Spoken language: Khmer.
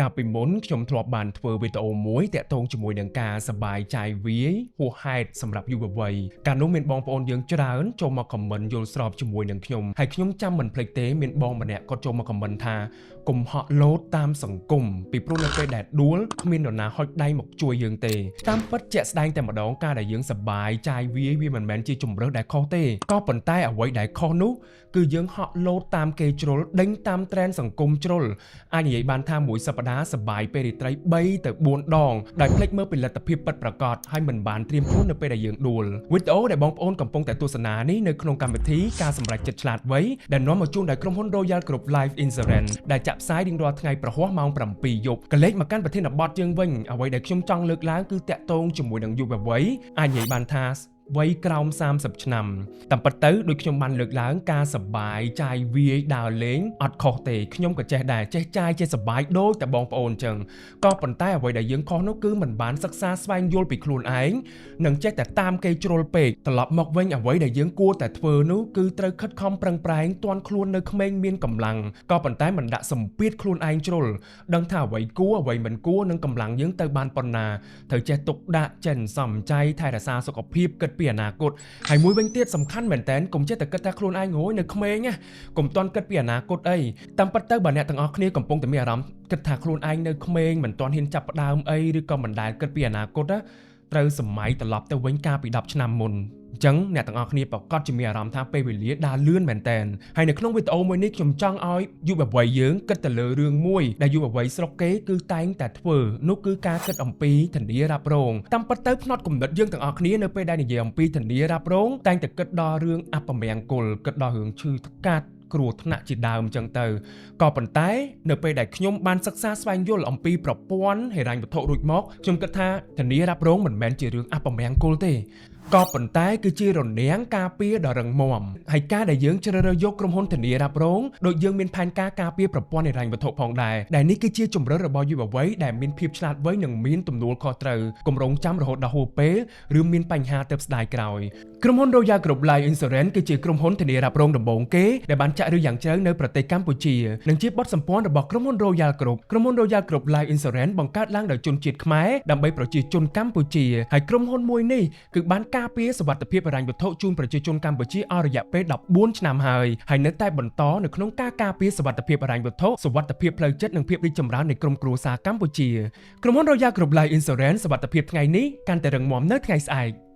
កាលពីមុនខ្ញុំធ្លាប់បានធ្វើវីដេអូមួយតាក់ទងជាមួយនឹងការសប្បាយចាយវាយហួសហេតុសម្រាប់យុវវ័យកាលនោះមានបងប្អូនយើងច្រើនចូលមក comment យល់ស្របជាមួយនឹងខ្ញុំហើយខ្ញុំចាំមិនភ្លេចទេមានបងម្នាក់គាត់ចូលមក comment ថាកុំហក់លោតតាមសង្គមពីព្រោះនៅពេលដែលដួលគ្មាននរណាហុចដៃមកជួយយើងទេតាមពិតជាក់ស្ដែងតែម្ដងការដែលយើងសប្បាយចាយវាយវាមិនមែនជាជំរើសដែលខុសទេក៏ប៉ុន្តែអ្វីដែលខុសនោះគឺយើងហក់លោតតាមគេជ្រុលដេញតាម trend សង្គមជ្រុលអាចនិយាយបានថាមួយសប្តាហ៍សប្បាយពេលរាត្រី3ទៅ4ដងដោយភ្លេចមើលពីលទ្ធភាពពិតប្រាកដហើយមិនបានត្រៀមខ្លួននៅពេលដែលយើងដួលវីដេអូដែលបងប្អូនកំពុងតែទស្សនានេះនៅក្នុងកម្មវិធីការសម្រេចចិត្តឆ្លាតវៃដែលនាំមកជូនដោយក្រុមហ៊ុន Royal Group Life Insurance ដែលចាក់ផ្សាយរៀងរាល់ថ្ងៃព្រហស្បតិ៍ម៉ោង7យប់កលេចមកកាន់ប្រធានបទយើងវិញអ្វីដែលខ្ញុំចង់លើកឡើងគឺតាក់ទងជាមួយនឹងយុវវ័យអាចនិយាយបានថាវ័យក្រោម30ឆ្នាំតាមពិតទៅដូចខ្ញុំបានលើកឡើងការសប្បាយចាយវាយដើរលេងអត់ខុសទេខ្ញុំក៏ចេះដែរចេះចាយចេះសប្បាយដូចតែបងប្អូនចឹងក៏ប៉ុន្តែអ្វីដែលយើងខុសនោះគឺមិនបានសិក្សាស្វែងយល់ពីខ្លួនឯងនិងចេះតែតាមគេជ្រុលពេកត្រឡប់មកវិញអ្វីដែលយើងគួរតែធ្វើនោះគឺត្រូវខិតខំប្រឹងប្រែងទាន់ខ្លួននៅក្មេងមានកម្លាំងក៏ប៉ុន្តែមិនដាក់សម្ពាធខ្លួនឯងជ្រុលដឹងថាអ្វីគួរអ្វីមិនគួរនិងកម្លាំងយើងទៅបានប៉ុណ្ណាត្រូវចេះទុកដាក់ចិនសំចៃថែរក្សាសុខភាពគិតពីអនាគតហើយមួយវិញទៀតសំខាន់មែនតើកុំចេះតែគិតថាខ្លួនឯងងយនៅក្មេងណាកុំទាន់គិតពីអនាគតអីតាមពិតទៅបើអ្នកទាំងអស់គ្នាកំពុងតែមានអារម្មណ៍គិតថាខ្លួនឯងនៅក្មេងមិនទាន់ហ៊ានចាប់ផ្ដើមអីឬក៏មិនដែលគិតពីអនាគតណាត្រូវសម័យត្រឡប់ទៅវិញកាលពី10ឆ្នាំមុនអញ្ចឹងអ្នកទាំងអស់គ្នាប្រកាសជាមានអារម្មណ៍ថាពេលវេលាដើរលឿនមែនតើហើយនៅក្នុងវីដេអូមួយនេះខ្ញុំចង់ឲ្យយុវវ័យយើងគិតទៅលើរឿងមួយដែលយុវវ័យស្រុកគេគឺតែងតែធ្វើនោះគឺការគិតអំពីធានារ៉ាប់រងតាមពិតទៅផ្នត់គំនិតយើងទាំងអស់គ្នានៅពេលដែលនិយាយអំពីធានារ៉ាប់រងតែងតែគិតដល់រឿងអពមង្គលគិតដល់រឿងឈឺថ្កាត់គ្រោះថ្នាក់ជាដើមអញ្ចឹងទៅក៏ប៉ុន្តែនៅពេលដែលខ្ញុំបានសិក្សាស្វែងយល់អំពីប្រព័ន្ធហិរញ្ញវត្ថុរួចមកខ្ញុំគិតថាធានារ៉ាប់រងមិនមែនជារឿងអពមង្គលទេក៏ប៉ុន្តែគឺជារនាំងការពារដ៏រឹងមាំហើយការដែលយើងជ្រើសរើសយកក្រុមហ៊ុនធានារ៉ាប់រងដូចយើងមានផែនការការពារប្រព័ន្ធហិរញ្ញវត្ថុផងដែរដែលនេះគឺជាជំរើសរបស់យុវវ័យដែលមានភាពឆ្លាតវៃនិងមានទំនួលខុសត្រូវកុំរងចាំរហូតដល់ហួសពេលឬមានបញ្ហាទៅស្ដាយក្រោយក្រុមហ៊ុន Royal Group Life Insurance គឺជាក្រុមហ៊ុនធានារ៉ាប់រងដំបូងគេដែលបានចាក់ឫសយ៉ាងជ្រៅនៅប្រទេសកម្ពុជានិងជាបុត្រសម្ព័ន្ធរបស់ក្រុមហ៊ុន Royal Group ក្រុមហ៊ុន Royal Group Life Insurance បង្កើតឡើងដោយជនជាតិខ្មែរដើម្បីប្រជាជនកម្ពុជាហើយក្រុមហ៊ុនមួយនេះគឺបានការពារសុវត្ថិភាពហិរញ្ញវត្ថុជូនប្រជាជនកម្ពុជាអស់រយៈពេល14ឆ្នាំហើយហើយនៅតែបន្តនៅក្នុងការការពារសុវត្ថិភាពហិរញ្ញវត្ថុសុវត្ថិភាពផ្លូវចិត្តនិងភាពរីកចម្រើននៃក្រុមគ្រួសារកម្ពុជាក្រុមហ៊ុន Royal Group Life Insurance សុវត្ថិភាពថ្ងៃនេះកាន់តែរឹងមាំនៅថ្ងៃស្អែក។